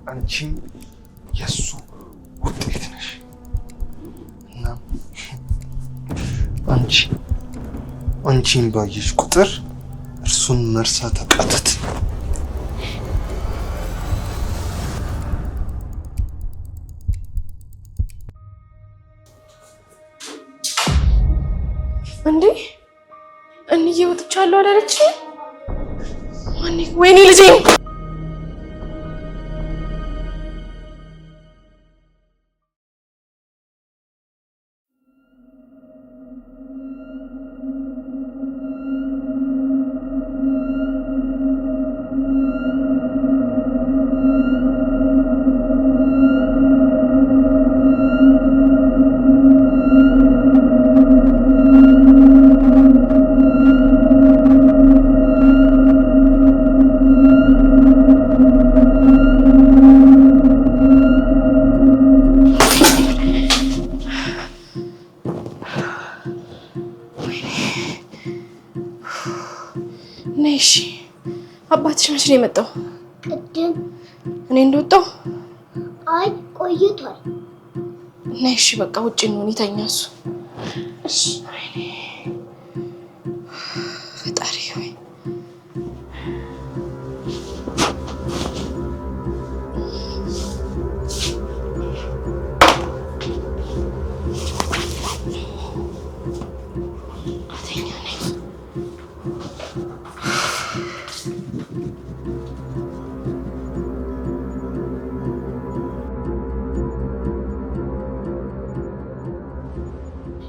አንቺም የእሱ ውጤት ነሽ። እናም አንቺ አንቺን ባየሽ ቁጥር እርሱን መርሳት አቃታት። እንዴ እንዬ ወጥቻለሁ አላለች? ወይኔ ልጄ! ነይ እሺ። አባትሽ መቼ ነው የመጣው? ቅድም። እኔ እንደወጣሁ? አይ፣ ቆይቷል። ነይ እሺ፣ በቃ ውጭ እንሁን፣ ይተኛ እሱ። እሺ። ፈጣሪ ሆይ። ተኛ ነይ።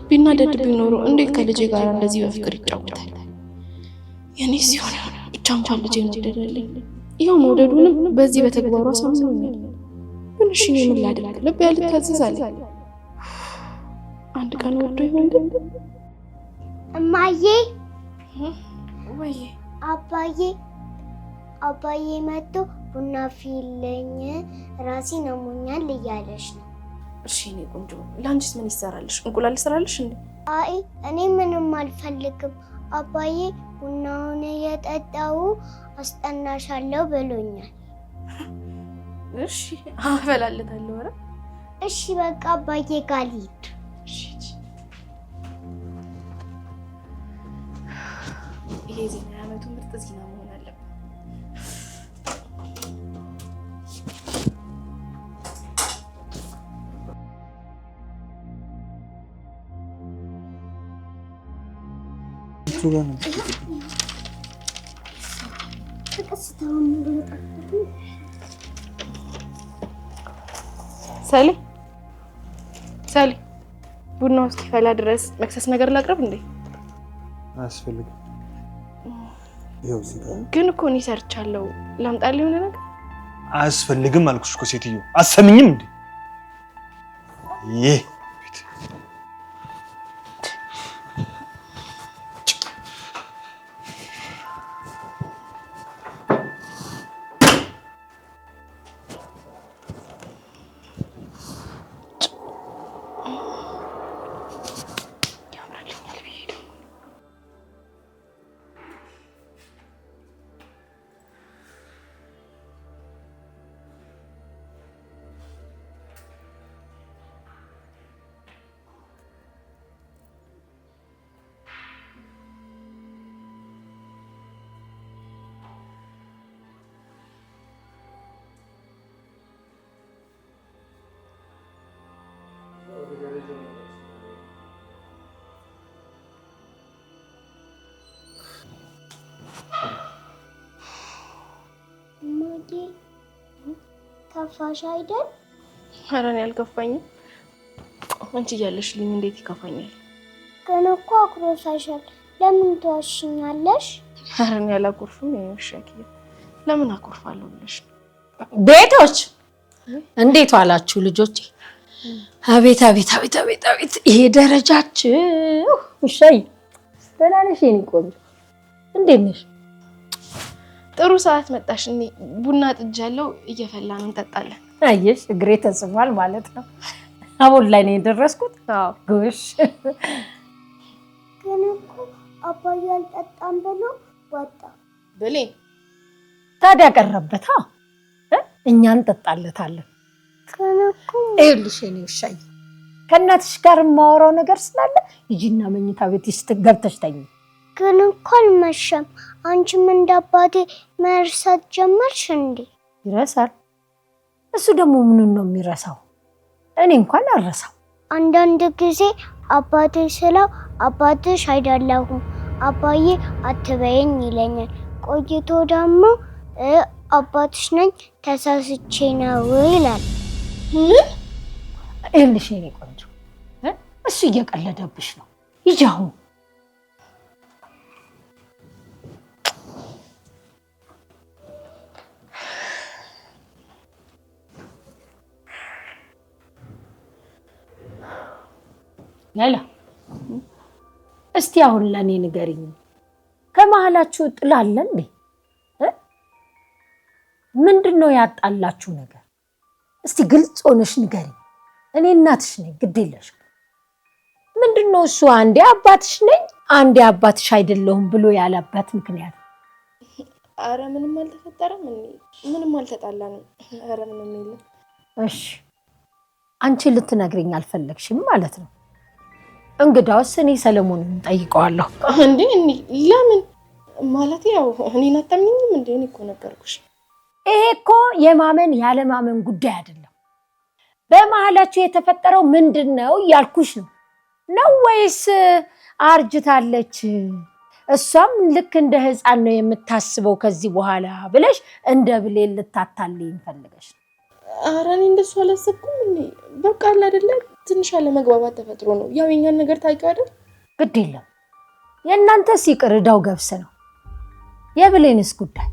ቢናደድብኝ ኖሮ እንዴት ከልጄ ጋር እንደዚህ በፍቅር ይጫወታል? የኔ ሲሆን ብቻ እንኳን ልጄን ወደደልኝ። ይኸው መውደዱንም በዚህ በተግባሩ አሳምኖኛል። ግን እሺ እኔ ምን ላድርግ? ልቤ ያልታዘዛለኝ። አንድ ቀን ወዶ ይሆን ግን? እማዬ። ወይ። አባዬ መጥቶ ቡና ፊልኝ ራሴን አሞኛል እያለች ነው። እሺ እኔ ቆንጆ፣ ለአንቺስ ምን ይሰራልሽ? እንቁላል ይሰራልሽ እንዴ? አይ፣ እኔ ምንም አልፈልግም። አባዬ ቡናውን እየጠጣው አስጠናሻለሁ ብሎኛል። እሺ አፈላለታለሁ። ኧረ። እሺ በቃ አባዬ ጋር ልሂድ። እሺ ይሄ ዜና የዓመቱ ምርጥ ዜና መሆን አለበት። ሰሌ ሰሌ፣ ቡናው እስኪፈላ ድረስ መክሰስ ነገር ላቅርብ እንዴ? አያስፈልግም። ይኸው እዚህ ጋር። ግን እኮ እኔ ሰርቻለሁ። ላምጣልህ የሆነ ነገር? አያስፈልግም አልኩሽ እኮ ሴትዮ፣ አሰምኝም እንዴ? ይህ ቤት ያምራልኛል ብዬ ደግሞ። እማዬ፣ ከፋሽ አይደል? ኧረ እኔ አልከፋኝም። አንቺ እያለሽልኝ እንዴት ይከፋኛል? ግን እኮ አኩርፈሻል። ለምን ትዋሽኛለሽ? ኧረ እኔ አላኮርፍም። የኔ ለምን አኮርፋለሁ ብለሽ ነው? ቤቶች እንዴት ዋላችሁ ልጆቼ? አቤት አቤት አቤት አቤት አቤት! ይሄ ደረጃችሁ! ውሻዬ ደህና ነሽ የኔ ቆንጆ? እንዴት ነሽ? ጥሩ ሰዓት መጣሽ። እኔ ቡና ጥጃለሁ፣ እየፈላ ነው፣ እንጠጣለን። አየሽ፣ እግሬ ተጽፏል ማለት ነው። አቦል ላይ ነው የደረስኩት። አዎ። ጎሽ። ግን እኮ አባዬ አልጠጣም ብሎ ወጣ። ብሌን። ታዲያ ቀረበት። እኛ እንጠጣለታለን። ይኸውልሽ የእኔ ውሻዬ ከእናትሽ ጋር የማወራው ነገር ስላለ ሂጂና መኝታ ቤት ገብተሽ ተኝ። ግን እኮ አልመሸም። አንቺም እንደ አባቴ መርሳት ጀመርሽ እንዴ? ይረሳል። እሱ ደግሞ ምኑን ነው የሚረሳው? እኔ እንኳን አልረሳው። አንዳንድ ጊዜ አባቴ ስለው አባትሽ አይደለሁም አባዬ አትበይኝ ይለኛል። ቆይቶ ደግሞ አባትሽ ነኝ ተሳስቼ ነው ይላል። ምን? ይኸውልሽ የእኔ ቆንጆ እሱ እየቀለደብሽ ነው። ሂጂ አሁን። ላይላ እስቲ አሁን ለእኔ ንገሪኝ፣ ከመሀላችሁ ጥል አለ እንዴ? ምንድን ነው ያጣላችሁ ነገር? እስቲ ግልጽ ሆነሽ ንገሪኝ። እኔ እናትሽ ነኝ፣ ግድ የለሽም። ምንድን ነው እሱ አንዴ አባትሽ ነኝ አንዴ አባትሽ አይደለሁም ብሎ ያለበት ምክንያት? አረ ምንም አልተፈጠረም፣ ምንም አልተጣላንም። አረ ምንም የለም። እሺ አንቺ ልትነግሪኝ አልፈለግሽም ማለት ነው? እንግዳውስ እኔ ሰለሞንን ጠይቀዋለሁ። እንዴ ለምን ማለት ያው እኔን አታምኚኝም እንዴ? እኔ እኮ ነገርኩሽ። ይሄ እኮ የማመን ያለማመን ጉዳይ አይደለም። በመሀላችሁ የተፈጠረው ምንድን ነው እያልኩሽ ነው። ነው ወይስ አርጅታለች እሷም ልክ እንደ ሕፃን ነው የምታስበው ከዚህ በኋላ ብለሽ እንደ ብሌን ልታታልይኝ ፈልገሽ ነው? ኧረ እኔ እንደሱ አላሰብኩም። እኔ በቃ አለ አይደለ ትንሽ አለመግባባት ተፈጥሮ ነው። ያው የኛን ነገር ታውቂው አይደል? ግድ የለም የእናንተስ ይቅር፣ ዕዳው ገብስ ነው። የብሌንስ ጉዳይ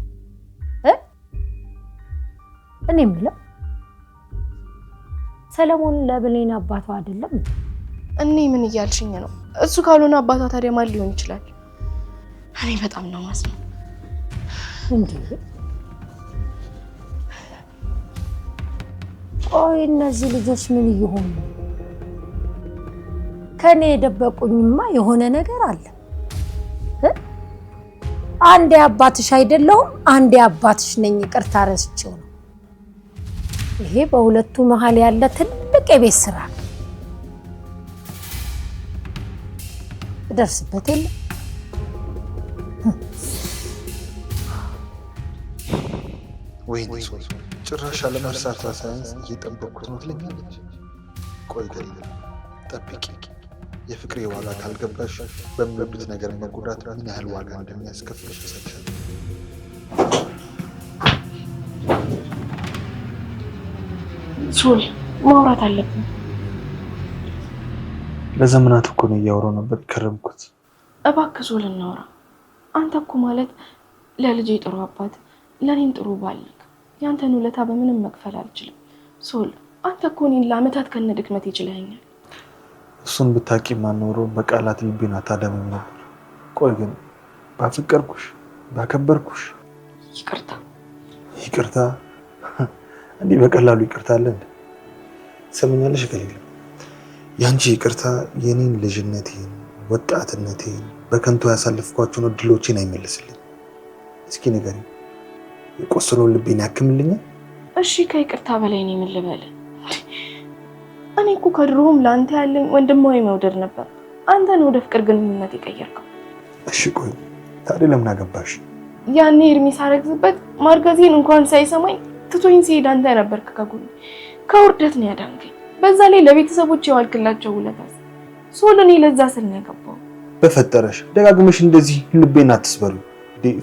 እኔ የምለው ሰለሞን ለብሌን አባቷ አይደለም? እኔ ምን እያልሽኝ ነው? እሱ ካልሆነ አባቷ ታዲያ ማን ሊሆን ይችላል? እኔ በጣም ነው ማዝነው። እንዴ ቆይ እነዚህ ልጆች ምን እየሆኑ ነው? ከኔ የደበቁኝማ የሆነ ነገር አለ። አንዴ አባትሽ አይደለሁም አንዴ አባትሽ ነኝ፣ ይቅርታ ረስቼው ነው። ይሄ በሁለቱ መሀል ያለ ትልቅ የቤት ስራ ነው። እደርስበት የለም። ወይኔ ጭራሽ አለመርሳቷ ሳያንስ እየጠበቅኩት ነው ትለኛለች። ቆይ ገሊላ ጠብቂ። የፍቅሬ ዋጋ ካልገባሽ በሚወዱት ነገር መጎዳት ምን ያህል ዋጋ እንደሚያስከፍልሽ እሰጥሻለሁ። ሶል ማውራት አለብን። ለዘመናት እኮ ነው እያወራሁ ነበር የከረምኩት። እባክህ ሶል እናውራ። አንተ እኮ ማለት ለልጄ ጥሩ አባት፣ ለእኔም ጥሩ ባል ነህ። ያንተን ውለታ በምንም መክፈል አልችልም። ሶል አንተ እኮ እኔን ለአመታት ከነ ድክመት ይችለኛል። እሱን ብታቂ ማኖሮ በቃላት ልቤን አታደምም ነበር። ቆይ ግን ባፈቀርኩሽ ባከበርኩሽ ይቅርታ ይቅርታ እንዲህ በቀላሉ ይቅርታ አለ እንዴ? ትሰምኛለሽ ገሊላ፣ ያንቺ ይቅርታ የኔን ልጅነቴን ወጣትነቴን በከንቱ ያሳለፍኳቸውን እድሎቼን አይመልስልኝ። እስኪ ንገሪኝ፣ የቆሰለውን ልቤን ያክምልኛል? እሺ ከይቅርታ በላይ እኔ ምን ልበል? እኔ እኮ ከድሮውም ለአንተ ያለኝ ወንድማዊ መውደድ ነበር። አንተን ወደ ፍቅር ግንኙነት የቀየርከው። እሺ ቆይ ታዲያ ለምን አገባሽ? ያኔ እድሜ ሳረግዝበት ማርገዜን እንኳን ሳይሰማኝ ትቶኝ ሲሄድ አንተ ነበርክ ከጎኔ። ከውርደት ነው ያዳንከኝ። በዛ ላይ ለቤተሰቦች የዋልክላቸው ውለታስ ሶል፣ እኔ ለዛ ስል ነው ያገባው። በፈጠረሽ ደጋግመሽ እንደዚህ ልቤን አትስበሩ።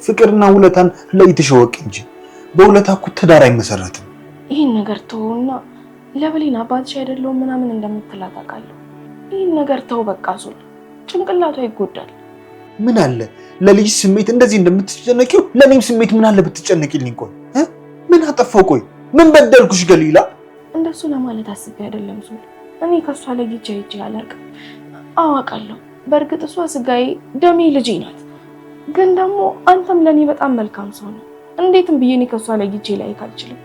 ፍቅርና ውለታን ለይተሽ እወቂ እንጂ በውለታ እኮ ትዳር አይመሰረትም። ይህን ነገር ተወውና ለብሌን አባትሽ አይደለሁም ምናምን እንደምትላት አውቃለሁ። ይህን ነገር ተው በቃ ሶል፣ ጭንቅላቷ ይጎዳል። ምን አለ ለልጅ ስሜት እንደዚህ እንደምትጨነቂው ለእኔም ስሜት ምን አለ ብትጨነቂልኝ። ቆይ ምን አጠፋው? ቆይ ምን በደልኩሽ ገሊላ? እንደሱ ለማለት አስቤ አይደለም ሶል። እኔ ከእሷ ለይቼ ሄጄ አላውቅም። አዋቃለሁ። በእርግጥ እሷ ስጋዬ ደሜ ልጄ ናት። ግን ደግሞ አንተም ለእኔ በጣም መልካም ሰው ነው። እንዴትም ብዬ እኔ ከእሷ ለይቼ ላይክ አልችልም።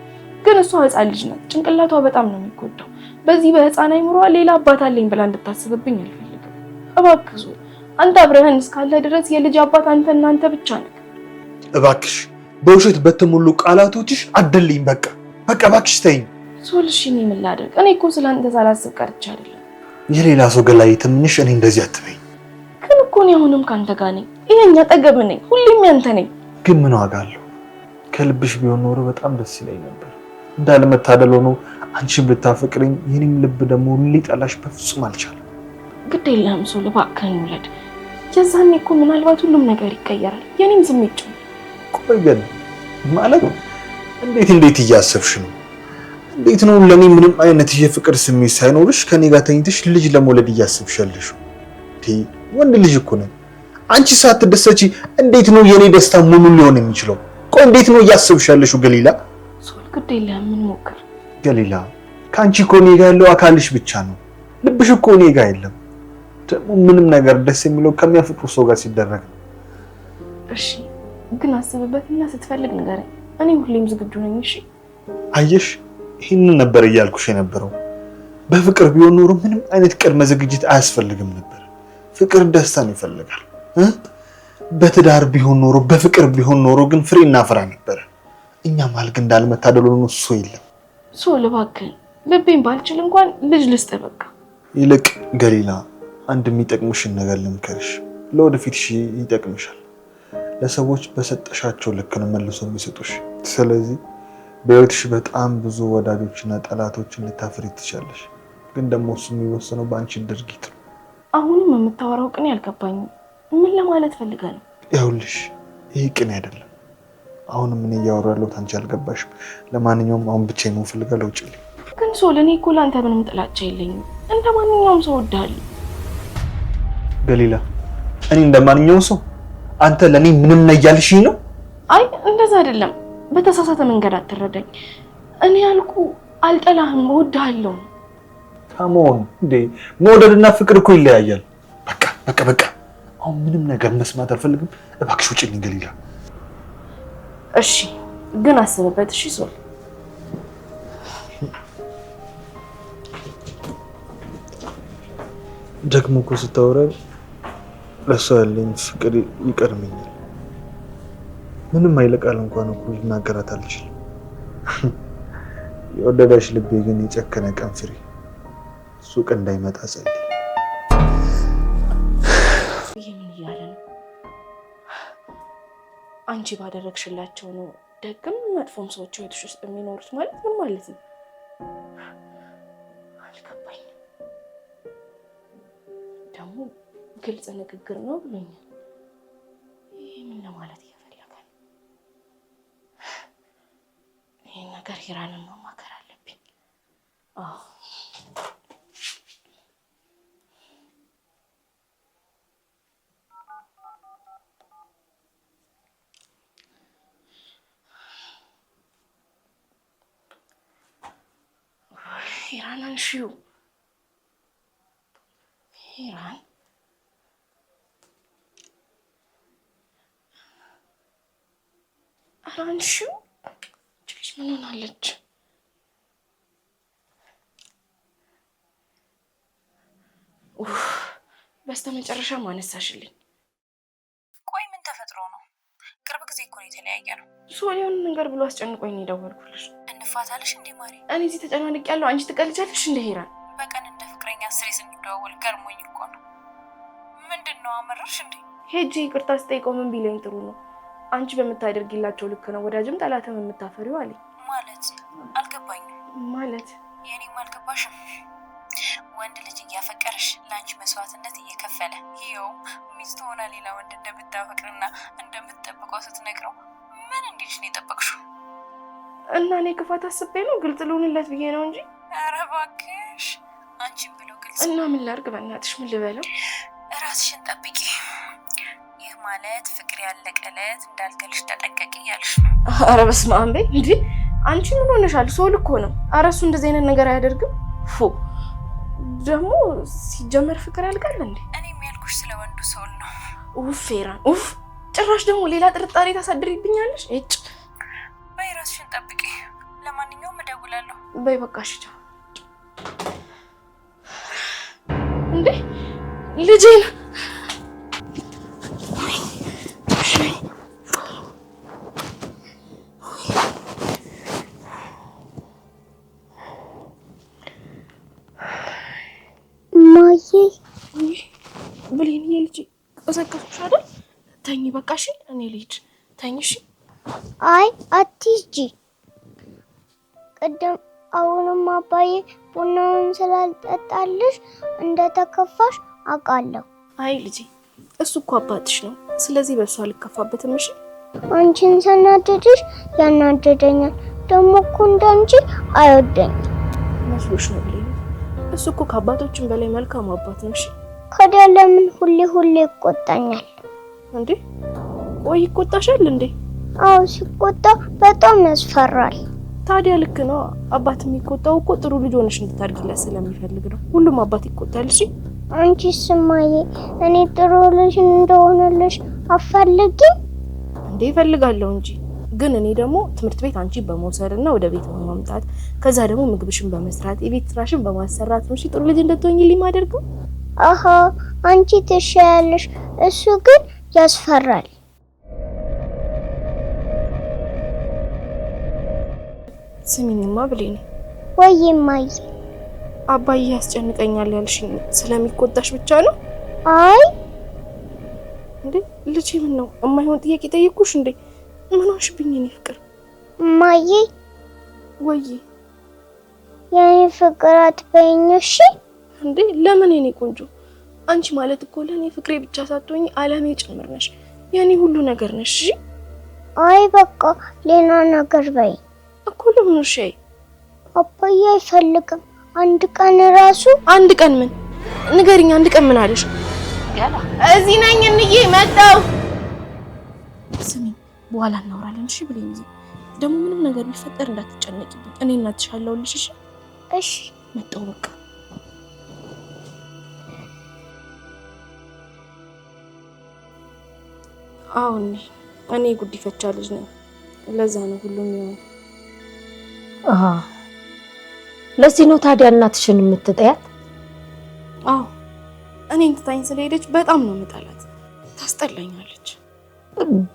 ግን እሷ ህፃን ልጅ ናት። ጭንቅላቷ በጣም ነው የሚጎዳው። በዚህ በህፃን አይምሯ ሌላ አባት አለኝ ብላ እንድታስብብኝ አልፈልግም። እባክህ ሶል፣ አንተ አብረህን እስካለ ድረስ የልጅ አባት አንተና አንተ ብቻ ነህ። እባክሽ በውሸት በተሞሉ ቃላቶችሽ አደልኝ። በቃ በቃ እባክሽ ተይኝ። ሶል፣ እሺ እኔ ምን ላድርግ? እኔ እኮ ስለአንተ ሳላስብ ቀርቼ አይደለም። የሌላ ሰው ገላ የተመኘሽ እኔ እንደዚህ አትበይኝ። ግን እኮ እኔ አሁንም ከአንተ ጋር ነኝ። ይሄኛ አጠገብህ ነኝ፣ ሁሌም ያንተ ነኝ። ግን ምን ዋጋ አለው? ከልብሽ ቢሆን ኖሮ በጣም ደስ ይለኝ ነበር። እንዳለመታደል ሆኖ አንቺን ብታፈቅሪኝ የኔም ልብ ደግሞ ሊጠላሽ በፍጹም አልቻለም። ግድ የለህም ሶል፣ እባክህን ውለድ። የዛኔ እኮ ምናልባት ሁሉም ነገር ይቀየራል፣ የኔም ስሜት ጭምር። ቆይ ግን ማለት እንዴት እንዴት እያሰብሽ ነው? እንዴት ነው ለኔ ምንም አይነት የፍቅር ስሜት ሳይኖርሽ ከኔ ጋር ተኝተሽ ልጅ ለመውለድ እያሰብሽ ያለሽው? ወንድ ልጅ እኮ ነኝ። አንቺ ሳትደሰቺ እንዴት ነው የኔ ደስታ ሙሉ ሊሆን የሚችለው? ቆይ እንዴት ነው እያሰብሽ ያለሽው ገሊላ? ሶል፣ ግድ የለህም እንሞክር። ገሊላ፣ ከአንቺ እኮ እኔ ጋር ያለው አካልሽ ብቻ ነው። ልብሽ እኮ እኔ ጋር የለም። ደግሞ ምንም ነገር ደስ የሚለው ከሚያፈቅሩ ሰው ጋር ሲደረግ ነው። እሺ ግን አስብበትና ስትፈልግ ንገረኝ። እኔ ሁሌም ዝግጁ ነኝ። እሺ አየሽ፣ ይህንን ነበር እያልኩሽ የነበረው። በፍቅር ቢሆን ኖሮ ምንም አይነት ቅድመ ዝግጅት አያስፈልግም ነበር። ፍቅር ደስታን ይፈልጋል። በትዳር ቢሆን ኖሮ፣ በፍቅር ቢሆን ኖሮ ግን ፍሬ እናፈራ ነበር። እኛ መሀል ግን እንዳለመታደል ሆኖ እሱ የለም። ሶል፣ እባክህን ልቤን ባልችል እንኳን ልጅ ልስጥህ በቃ። ይልቅ ገሊላ፣ አንድ የሚጠቅምሽን ነገር ልምከርሽ፣ ለወደፊትሽ ይጠቅምሻል። ለሰዎች በሰጠሻቸው ልክ ነው መልሶ የሚሰጡሽ። ስለዚህ በህይወትሽ በጣም ብዙ ወዳጆችና ጠላቶችን ልታፈሪ ትችያለሽ። ግን ደግሞ እሱ የሚወሰነው በአንቺ ድርጊት ነው። አሁንም የምታወራው ቅኔ አልገባኝም። ምን ለማለት ፈልገህ ነው? ይኸውልሽ ይህ ቅኔ አይደለም። አሁንም እኔ እያወራሁ ያለሁት አንቺ አልገባሽም። ለማንኛውም አሁን ብቻዬን መሆን እፈልጋለሁ። ውጭልኝ። ግን ሶል፣ እኔ እኮ ለአንተ ምንም ጥላቻ የለኝም። እንደ ማንኛውም ሰው እወድሃለሁ። ገሊላ፣ እኔ እንደ ማንኛውም ሰው አንተ ለእኔ ምንም ነህ እያልሽኝ ነው? አይ እንደዛ አይደለም። በተሳሳተ መንገድ አትረዳኝ። እኔ ያልኩ አልጠላህም፣ እወድሃለሁ። Come on እንዴ! መውደድና ፍቅር እኮ ይለያያል። በቃ በቃ በቃ፣ አሁን ምንም ነገር መስማት አልፈልግም። እባክሽ ውጭልኝ ገሊላ። እሺ ግን አስብበት። እሺ ሶል። ደግሞ እኮ ስታወራ ለእሷ ያለኝ ፍቅር ይቀድመኛል። ምንም አይለቃል እንኳን እኮ ልናገራት አልችልም። የወደደሽ ልቤ ግን የጨከነ ቀን ፍሬ ሱቅ እንዳይመጣ ጸልይ። ይሄ ምን እያለ ነው? አንቺ ባደረግሽላቸው ነው ደግም መጥፎም ሰዎች ህይወትሽ ውስጥ የሚኖሩት ማለት ምን ማለት ነው? አልገባኝም። ደግሞ ግልጽ ንግግር ነው ብሎኛል። ይሄ ምን ለማለት እየፈለገ ነው? ይሄን ነገር ሂራንን ማማከር አለብኝ። አዎ ሂራን አንሺው። ሂራን ኧረ አንሺው። ልጅ ምን ሆናለች? በስተመጨረሻ ማነሳሽልኝ። ቆይ ምን ተፈጥሮ ነው? ቅርብ ጊዜ እኮ ነው የተለያየ ነው። ሶል የሆነ ነገር ብሎ አስጨንቆኝ ነው የደወልኩልሽ። እንፋታለሽ እንዴ ማሪ? እኔ እዚህ ተጨናንቅ ያለው አንቺ ትቀልጃለሽ እንደ ሄራን። በቀን እንደ ፍቅረኛ ስሬ ስንደዋወል ገርሞኝ እኮ ነው። ምንድን ነው አመረርሽ እንዴ? ሄጄ ይቅርታ ስጠይቀው ምን ቢለኝ ጥሩ ነው? አንቺ በምታደርጊላቸው ልክ ነው ወዳጅም ጠላትም የምታፈሪው አለኝ። ማለት አልገባኝም። ማለት የኔም አልገባሽም። ወንድ ልጅ እያፈቀረሽ ለአንቺ መስዋዕትነት እየከፈለ ይኸው ሚስት ሆና ሌላ ወንድ እንደምታፈቅርና እንደምትጠብቀው ስትነግረው ምን እንዲልሽ ነው የጠበቅሽው? እና እኔ ክፋት አስቤ ነው ግልጽ ልሆንለት ብዬ ነው እንጂ። ኧረ እባክሽ አንቺን ብሎ ግልጽ። እና ምን ላድርግ በእናትሽ፣ ምን ልበለው? ራስሽን ጠብቂ። ይህ ማለት ፍቅር ያለቀለት እንዳልገልሽ ተጠንቀቂ እያልሽ ነው። ኧረ በስመ አብ በይ እንዴ! አንቺ ምን ሆነሻል? ሶል እኮ ነው። ኧረ እሱ እንደዚህ አይነት ነገር አያደርግም። ፎ ደግሞ ሲጀመር ፍቅር ያልቃል እንዴ? እኔም ያልኩሽ ስለ ወንዱ ሶል ነው። ኡፍ ሄራን ኡፍ! ጭራሽ ደግሞ ሌላ ጥርጣሬ ታሳድሪብኛለሽ። እጭ በይ ራስሽን ጠብቂ። ለማንኛውም እደውላለሁ። በይ በቃ እሺ፣ ቻው። እንዴ ልጄን በቃ እሺ፣ እኔ ልሂድ። ተኝ እሺ። አይ አትሂጂ። ቅድም አሁንም አባዬ ቡናውን ስላልጠጣልሽ እንደተከፋሽ አውቃለሁ። አይ ልጄ፣ እሱ እኮ አባትሽ ነው። ስለዚህ በእሱ አልከፋበትም። እሺ። አንቺን ሳናድድሽ ያናድደኛል። ደግሞ እኮ እንዳንቺ አይወደኝም። መስሎሽ ነው ብሌን። እሱ እኮ ከአባቶችም በላይ መልካም አባት ነው። እሺ። ከዲያ ለምን ሁሌ ሁሌ ይቆጣኛል? እንዴ ቆይ ይቆጣሻል እንዴ? አዎ ሲቆጣ በጣም ያስፈራል። ታዲያ ልክ ነው። አባት የሚቆጣው እኮ ጥሩ ልጅ ሆነሽ እንድታድጊለት ስለሚፈልግ ነው። ሁሉም አባት ይቆጣል። እሺ። አንቺስ እማዬ እኔ ጥሩ ልጅ እንደሆነልሽ አትፈልጊም? እንዴ እፈልጋለሁ እንጂ ግን እኔ ደግሞ ትምህርት ቤት አንቺ በመውሰድ እና ወደ ቤት በማምጣት ከዛ ደግሞ ምግብሽን በመስራት የቤት ስራሽን በማሰራት ነው። እሺ ጥሩ ልጅ እንድትሆኚልኝ የማደርገው። አሃ አንቺ ትሻያለሽ፣ እሱ ግን ያስፈራል። ስሚኝማ ብሌን። ወይ እማዬ። አባዬ ያስጨንቀኛል ያልሽኝ ስለሚቆጣሽ ብቻ ነው? አይ እንዴ ልጄ፣ ምን ነው የማይሆን ጥያቄ ጠየቅኩሽ እንዴ? ምን ሆንሽብኝ የኔ ፍቅር? እማዬ። ወይ የኔ ፍቅር አትበይኝ እሺ? እንዴ ለምን የኔ ቆንጆ? አንቺ ማለት እኮ ለኔ ፍቅሬ ብቻ ሳትሆኚ ዓለሜ ጭምር ነሽ። የኔ ሁሉ ነገር ነሽ። እሺ? አይ በቃ ሌላ ነገር በይ እኮ። ለምን? እሺ። አባዬ አይፈልግም። አንድ ቀን ራሱ። አንድ ቀን ምን ንገሪኝ፣ አንድ ቀን ምን አለሽ? እዚህ ነኝ እንዬ፣ መጣሁ። ስሚኝ፣ በኋላ እናወራለን። እሺ ብሌን፣ ደግሞ ምንም ነገር ቢፈጠር እንዳትጨነቂብኝ፣ እኔ እናትሽ አለሁልሽ። እሺ? እሺ። መጣሁ በቃ። አዎ እኔ ጉዲፈቻ ልጅ ነኝ። ለዛ ነው ሁሉም የሆነ። ለዚህ ነው ታዲያ እናትሽን የምትጠያት? አዎ እኔን ትታኝ ስለሄደች በጣም ነው የምጠላት። ታስጠላኛለች።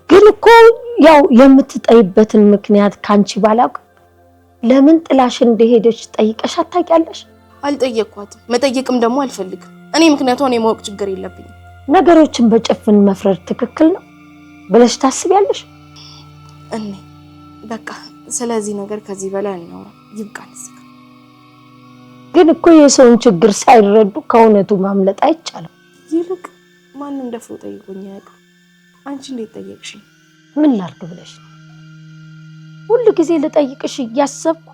ግን እኮ ያው የምትጠይበትን ምክንያት ካንቺ ባላውቅ ለምን ጥላሽ እንደሄደች ጠይቀሽ ታውቂያለሽ? አልጠየቅኳትም። መጠየቅም ደግሞ አልፈልግም። እኔ ምክንያቷን የማወቅ ችግር የለብኝም። ነገሮችን በጭፍን መፍረድ ትክክል ነው ብለሽ ታስቢያለሽ? እኔ በቃ ስለዚህ ነገር ከዚህ በላይ አናወራም። ይብቃን። ግን እኮ የሰውን ችግር ሳይረዱ ከእውነቱ ማምለጥ አይቻልም። ይልቅ ማንም ደፍሮ ጠይቆኝ አያውቅም። አንቺ እንዴት ጠየቅሽኝ? ምን ላድርግ ብለሽ ነው? ሁሉ ጊዜ ልጠይቅሽ እያሰብኩ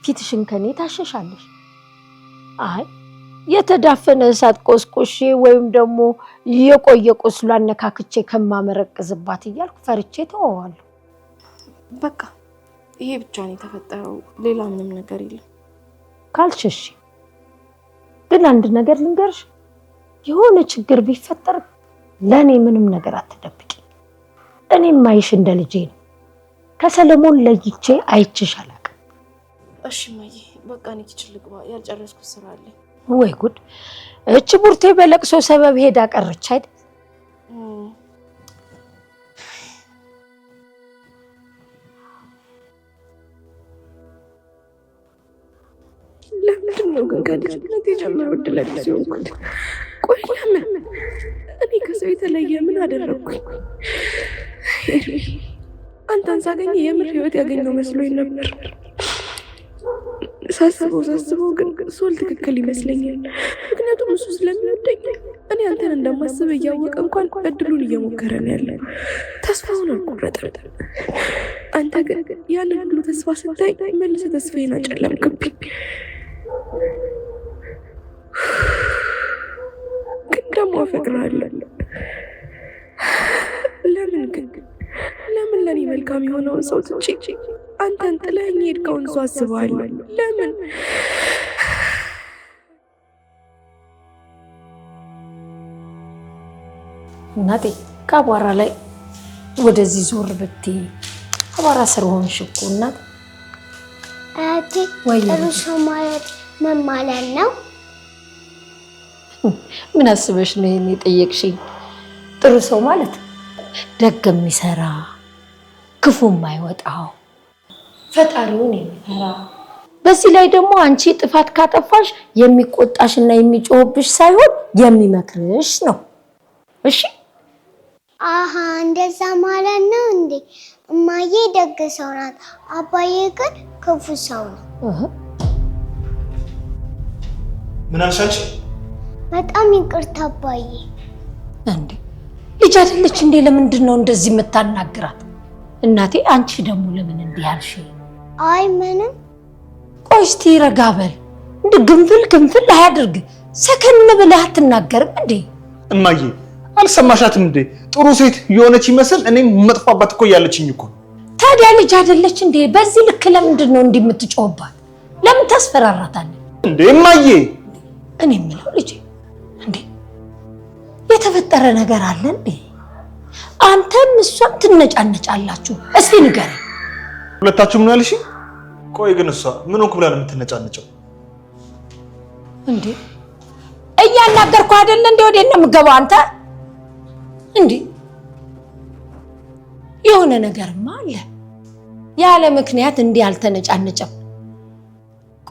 ፊትሽን ከኔ ታሸሻለሽ። አይ የተዳፈነ እሳት ቆስቆሼ ወይም ደግሞ የቆየ ቁስሏን አነካክቼ ከማመረቅዝባት እያልኩ ፈርቼ ተወዋለሁ። በቃ ይሄ ብቻ ነው የተፈጠረው፣ ሌላ ምንም ነገር የለም። ካልሽ እሺ። ግን አንድ ነገር ልንገርሽ፣ የሆነ ችግር ቢፈጠር ለእኔ ምንም ነገር አትደብቂ። እኔም ማይሽ እንደ ልጄ ነው። ከሰለሞን ለይቼ አይቼሽ አላውቅም። እሺ እማዬ፣ በቃ እኔ kitchen ልግባ፣ ያልጨረስኩት ስራ አለኝ። ወይ ጉድ! እች ቡርቴ በለቅሶ ሰበብ ሄዳ ቀረች አይደል? ለምንድን ነው ግን ከልጅነት የጀመረው ዕድለ ቢስ የሆንኩት? ቆይ ለምን እኔ ከሰው የተለየ ምን አደረግኩኝ? ኤርሚ፣ አንተን ሳገኝ የምር ህይወት ያገኘው መስሎኝ ነበር። ሳስበው ሳስበው ግን ሶል ትክክል ይመስለኛል። ምክንያቱም እሱ ስለሚወደኝ እኔ አንተን እንደማስብ እያወቀ እንኳን እድሉን እየሞከረ ነው ያለው። ተስፋውን አልቆረጠም። አንተ ግን ያንን ሁሉ ተስፋ ስታይ መልሰህ ተስፋዬን አጨለምክብኝ። ግን ደግሞ አፈቅርሃለሁ። ለምን ግን ለምን ለእኔ መልካም የሆነውን ሰው ትቼ አንተን ጥለኸኝ የሄድከውን ሰው አስበዋለሁ? ለምን? እናቴ ከአቧራ ላይ ወደዚህ ዞር ብትይ፣ አቧራ ስር ሆንሽ እኮ እናቴ። አያቴ፣ ጥሩ ሰው ማለት ምን ማለት ነው? ምን አስበሽ ነው ይሄን የጠየቅሽኝ? ጥሩ ሰው ማለት ደግ የሚሰራ፣ ክፉ የማይወጣው፣ ፈጣሪውን የሚፈራ፣ በዚህ ላይ ደግሞ አንቺ ጥፋት ካጠፋሽ የሚቆጣሽና የሚጮህብሽ ሳይሆን የሚመክርሽ ነው። እሺ? አሀ እንደዛ ማለት ነው እንዴ? እማዬ ደግ ሰው ናት፣ አባዬ ግን ክፉ ሰው ነው። ምን አልሽ አንቺ? በጣም ይቅርታ አባዬ። እንዴ ልጅ አይደለች እንዴ? ለምንድን ነው እንደዚህ የምታናግራት? እናቴ አንቺ ደግሞ ለምን እንዲህ አልሽ? አይ ምንም። ቆይ እስቲ ረጋ በል። እንደ ግንፍል ግንፍል አያድርግ። ሰከን ብለህ አትናገርም እንዴ? እማዬ አልሰማሻትም እንዴ? ጥሩ ሴት የሆነች ይመስል እኔም መጥፎ አባት እኮ እያለችኝ እኮ። ታዲያ ልጅ አይደለች እንዴ? በዚህ ልክ ለምንድን ነው እንዲህ የምትጮህባት? ለምን ታስፈራራታለህ እንዴ? እማዬ እኔ የምለው ልጄ እንዴ የተፈጠረ ነገር አለ እንዴ? አንተም እሷም ትነጫነጫላችሁ። እስቲ ንገረኝ። ሁለታችሁም ነው ያልሽኝ? ቆይ ግን እሷ ምን ሆንኩ ብላ ነው የምትነጫነጨው? እንዴ እያናገርኩህ አይደለ እንዴ? ወዴት ነው የምገባው አንተ? እንዴ የሆነ ነገርማ አለ። ያለ ምክንያት እንዲህ አልተነጫነጨም።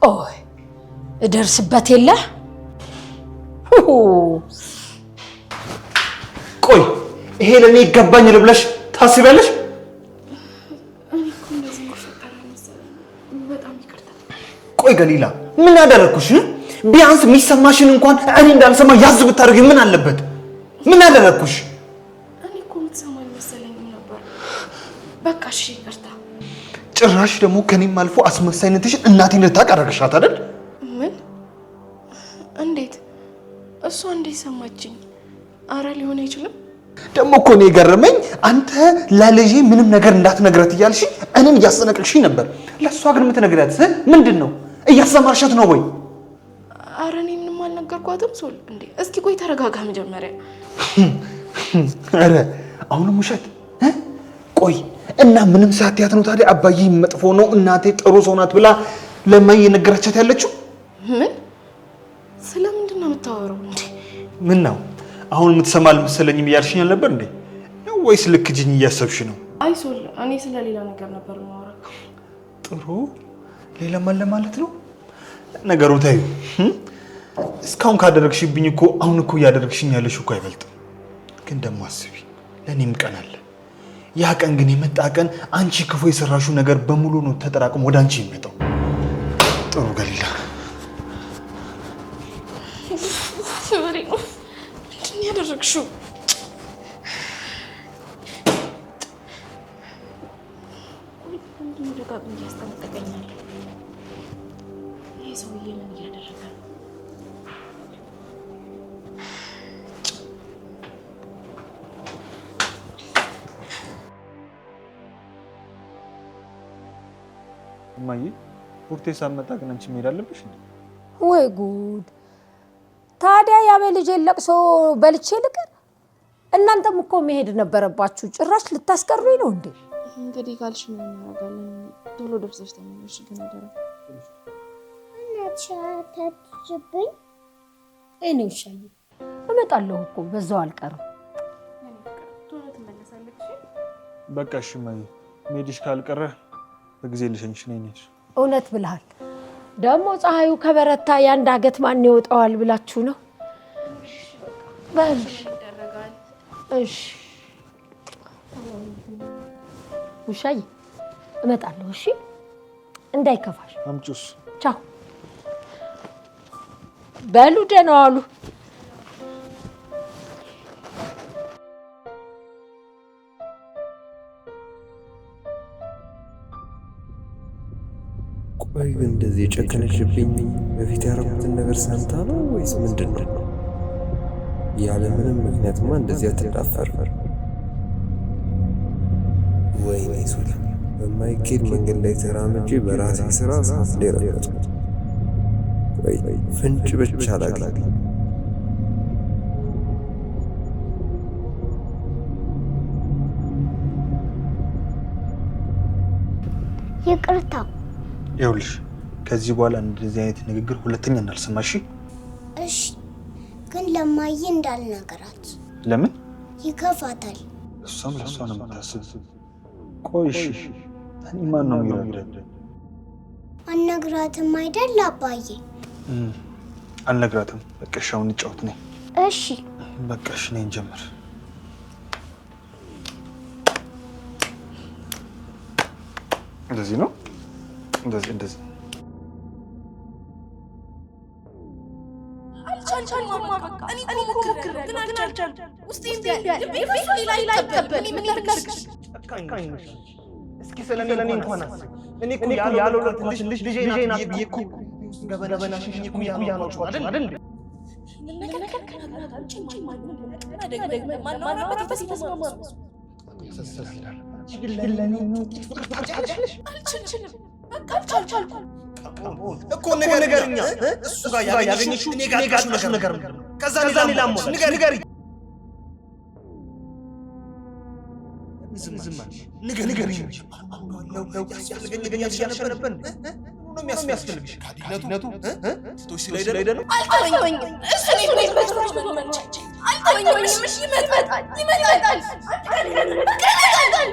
ቆይ እደርስበት የለ። ቆይ ይሄ ለእኔ ይገባኛል ብለሽ ታስቢያለሽ? ቆይ ገሊላ ምን አደረግኩሽ? ቢያንስ የሚሰማሽን እንኳን እኔ እንዳልሰማ ያዝ ብታደርጊ ምን አለበት? ምን አደረግኩሽ? እኔ እኮ የምትሰማ አልመሰለኝም ነበር። በቃ እሺ ይቅርታ። ጭራሽ ደግሞ ከኔም አልፎ አስመሳይነትሽን እናቴን ልታውቅ አደረግሻት አይደል? ምን? እንዴት? እሷ እንዴት ሰማችኝ? አረ ሊሆን አይችልም። ደግሞ እኮ እኔ የገረመኝ አንተ ለልጄ ምንም ነገር እንዳትነግራት እያልሽ እኔን እያስጠነቀቅሽኝ ነበር። ለእሷ ግን የምትነግሪያት ምንድን ነው? እያስተማርሻት ነው ወይ? አረ እኔ ምንም አልነገርኳትም። ሶል እንዴ እስኪ ቆይ ተረጋጋ መጀመሪያ። አረ አሁንም ውሸት። ቆይ እና ምንም ሳትያት ነው ታዲያ አባዬ መጥፎ ነው እናቴ ጥሩ ሰው ናት ብላ ለማየ የነገረቻት ያለችው? ምን? ስለምንድን ነው የምታወራው እንዴ? ምን ነው አሁን የምትሰማ አልመሰለኝም እያልሽኝ አልነበር እንዴ? ወይስ ልክ ጅኝ እያሰብሽ ነው? አይ ሶል እኔ ስለሌላ ነገር ነበር የማወራው። ጥሩ ሌላም አለ ማለት ነው። ነገሩ ታዩ እስካሁን ካደረግሽብኝ እኮ አሁን እኮ እያደረግሽኝ ያለሽ እኮ አይበልጥም። ግን ደግሞ አስቢ ለእኔም ቀን አለ። ያ ቀን ግን የመጣ ቀን አንቺ ክፉ የሰራሽው ነገር በሙሉ ነው ተጠራቅሞ ወደ አንቺ የሚመጣው። ጥሩ ገሊላ ምንድን ነው ያደረግሽው? ደጋግሞ እያስጠነቀቀኛል። ይሄ ሰውዬ ምን እያደረገ ነው? እማዬ ቡርቴ ሳትመጣ ግን አንቺ መሄድ አለብሽ እንዴ? ወይ ጉድ! ታዲያ ያበ ልጄን ለቅሶ በልቼ ልቅር? እናንተም እኮ መሄድ ነበረባችሁ። ጭራሽ ልታስቀሩኝ ነው እንዴ? እንግዲህ ካልሽ ምን እናደርጋለን? ቶሎ ደርሰሽ ተመለሽ። ግን አደራ እናትሽ አታትሽብኝ። እኔ ውሻዬ እመጣለሁ እኮ በዛው አልቀርም። ቶሎ ትመለሳለች። በቃ እሺ እማዬ መሄድሽ ካልቀረ በጊዜ ልሸኝሽ ነኝ። እውነት ብለሃል። ደግሞ ፀሐዩ ከበረታ የአንድ አገት ማን ይወጣዋል ብላችሁ ነው? በል እሺ ውሻዬ እመጣለሁ። እሺ እንዳይከፋሽ። አምጪውስ። ቻው በሉ ደህና ዋሉ። ቆይ ግን እንደዚህ የጨከነችብኝ በፊት ያደረኩትን ነገር ሰምታ ነው ወይስ ምንድን ነው? ያለ ምንም ምክንያትማ እንደዚህ አትዳፈር። ወይኔ ሶል በማይኬድ መንገድ ላይ ተራምጄ በራሴ ስራ እሳት ላይ ረገጥኩት። ቆይ ፍንጭ ብቻ ላግኝ። ይቅርታ። ይኸውልሽ ከዚህ በኋላ እንደዚህ አይነት ንግግር ሁለተኛ እንዳልሰማሽ። እሺ፣ ግን ለማዬ እንዳልነገራት። ለምን? ይከፋታል። እሷም ለእሷ ነው የምታስብ። ቆይ እሺ፣ እኔ ማን ነው የሚረዳኝ? አልነግራትም አይደል አባዬ? አልነግራትም። በቃ እሺ፣ አሁን እንጫወት ነኝ። እሺ በቃ እሺ፣ ነኝ እንጀምር። እንደዚህ ነው። እንደዚህ እንደዚህ። አልቻልኩም ማማ፣ በቃ እኔ እኮ ሞክሬያለሁ ግን አልቻልኩም። ውስጤ እምቢ አለ። ልቤ በሱ ሌላ አይቀበልም። እኔ ምን ላድርግ? ጨካኝ ነሽ። እስኪ ስለ እኔ እንኳን አስቢ። እኔ እኮ ያልወለድኩት ልጅ ልጄ ናት ብዬ እኮ ገበናሽን እኮ እያኖርኩ አይደል እንዴ? ይህንን ነገር ከናታ ውጪ ማንም ደግመን ማናወራበት የተስማማ ነው። ያሳዝናል። ግን ለእኔ ጥቂት ፍቅር ታጫለሽ? አልችልም። በቃ አልቻልኩም። እኮ ንገሪኛ፣ እሱ ጋር ያገኘሽው እኔ ጋር ያጣሽው ነገር ምንድን ነው? ከዛ ሌላ ንገሪኝ። ዝም አልሽ? ንገሪኝ እንጂ። ያስፈልገኛል እያልሽ ነበር እንዴ? ምኑ ነው የሚያስፈልግሽ? ካዲነቱ ትቶሽ ስለሄደ ነው? አልተወኝም። እሱ እኔን በጭራሽ መተው አልተወኝም። እሺ ይመጣል፣ ይመጣል፣ በቃ ይመጣል።